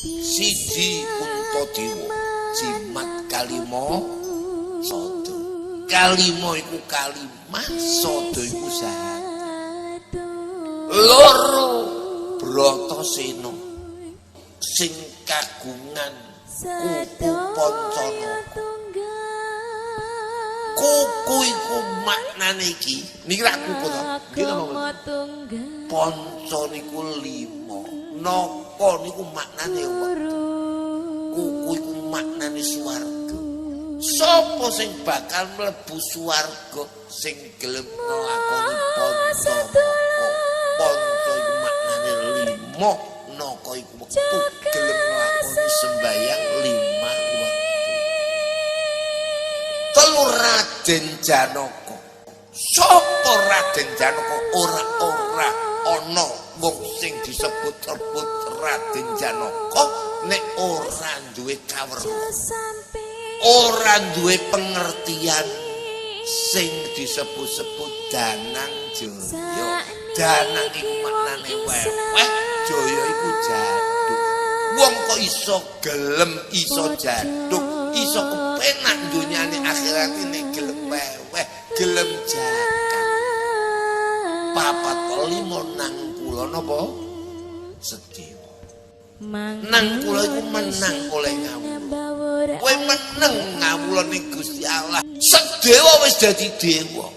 Siji Puntadewa, jimat kalima sada. Kalima iku kalimah, sada iku syahadat. Loro Bratasena sing kagungan kuku Pancanaka. Kuku iku maknane iki, niki rak kuku to? Nggih napa mboten? Panca niku lima, naka niku maknane wektu. Kuku iku maknane swarga. Sapa sing bakal mlebu swarga sing gelem nglakoni panca naka? Panca iku maknane lima, naka iku wektu, gelem nglakoni sembayang lima wektu. Telu Raden Janaka. Sapa Raden Janaka? Ora-ora ana wong sing disebut-sebut Raden Janaka nek ora duwe kawruh, ora duwe pengertian sing disebut-sebut Danang Jaya. Danang iku maknane weweh, Jaya iku jaduk. Wong kok iso gelem, iso jaduk, iso kepenak donyane akhirat ini gelem weweh, gelem jakat. Papat lima nang kula napa? Sedewa. Nang kula iku menang oleh ngawula. Kowe meneng ngawula ning Gusti Allah. Sedewa wis dadi dewa.